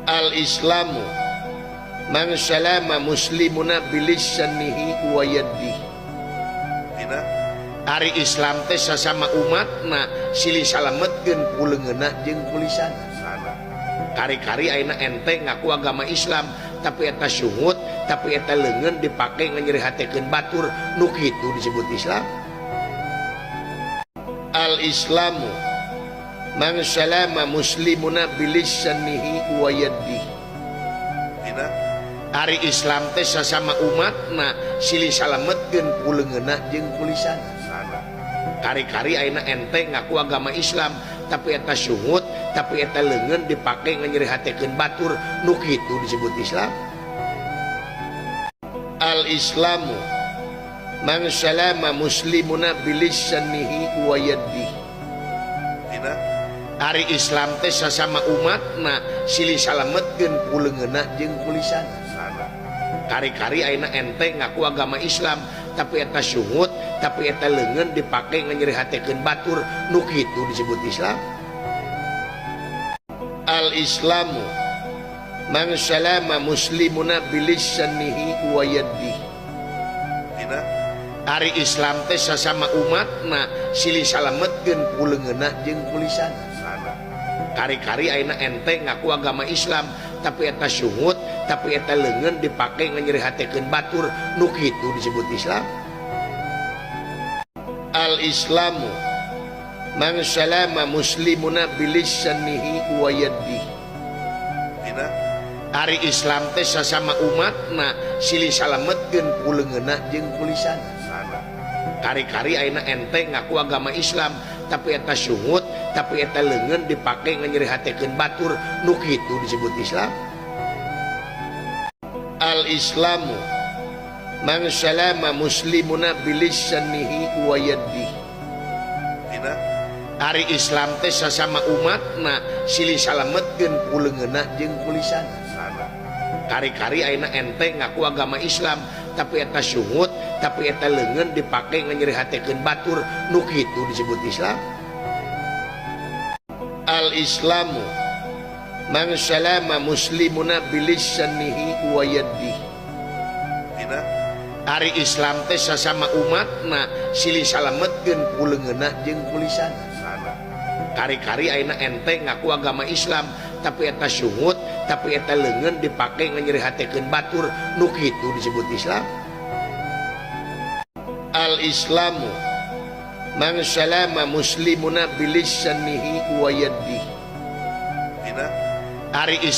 Al-Islamu man salama muslimuna bilisanihi wa yadihi. Tina Ari Islam teh sasama umatna silih salametkeun ku leungeunna jeung ku lisanna. Sana. Kari-kari ayeuna ente ngaku agama Islam tapi eta sungut, tapi eta leungeun dipake nganyerihatekeun batur, nu kitu disebut Islam. Al-Islamu man salama muslimuna bilisanihi wa yadihi. Tina Ari Islam teh sasama umatna silih salametkeun ku leungeunna jeung ku lisanna. Sana. Kari-kari ayeuna ente ngaku agama Islam tapi eta sungut, tapi eta leungeun dipake nganyerihatekeun batur, nu kitu disebut Islam. Al-Islamu man salama muslimuna bilisanihi wa yadihi. Tina Ari Islam teh sasama umatna silih salametkeun ku leungeunna jeung ku lisanna. Sana. Kari-kari ayeuna ente ngaku agama Islam tapi eta sungut, tapi eta leungeun dipake nganyerihatekeun batur, nu kitu disebut Islam. Al-Islamu man salama muslimuna bilisanihi wa yadihi. Tina Ari Islam teh sasama umatna silih salametkeun ku leungeunna jeung ku lisanna. Sana. Kari-kari ayeuna ente ngaku agama Islam tapi eta sungut, tapi eta leungeun dipake nganyerihatekeun batur, nu kitu disebut Islam. Al-Islamu man salama muslimuna bilisanihi wa yadihi. Tina Ari Islam teh sasama umatna silih salametkeun ku leungeunna jeung ku lisanna. Sana. Kari-kari ayeuna ente ngaku agama Islam tapi eta sungut, tapi eta leungeun dipake nganyerihatekeun batur, nu kitu disebut Islam. Al-Islamu man salama muslimuna bilisanihi wa yadihi. Tina Ari Islam teh sasama umatna silih salametkeun ku leungeunna jeung ku lisanna. Sana. Kari-kari ayeuna ente ngaku agama Islam tapi eta sungut, tapi eta leungeun dipake nganyerihatekeun batur, nu kitu disebut Islam. Al-Islamu man salama muslimuna bilisanihi wa yadihi. Tina Ari Islam teh sasama umatna silih salametkeun ku leungeunna jeung ku lisanna. Sana. Kari-kari ayeuna ente ngaku agama Islam tapi eta sungut, tapi eta leungeun dipake nganyerihatekeun batur, nu kitu disebut Islam. Al-Islamu man salama muslimuna bilisanihi wa yadihi. Tina Ari Islam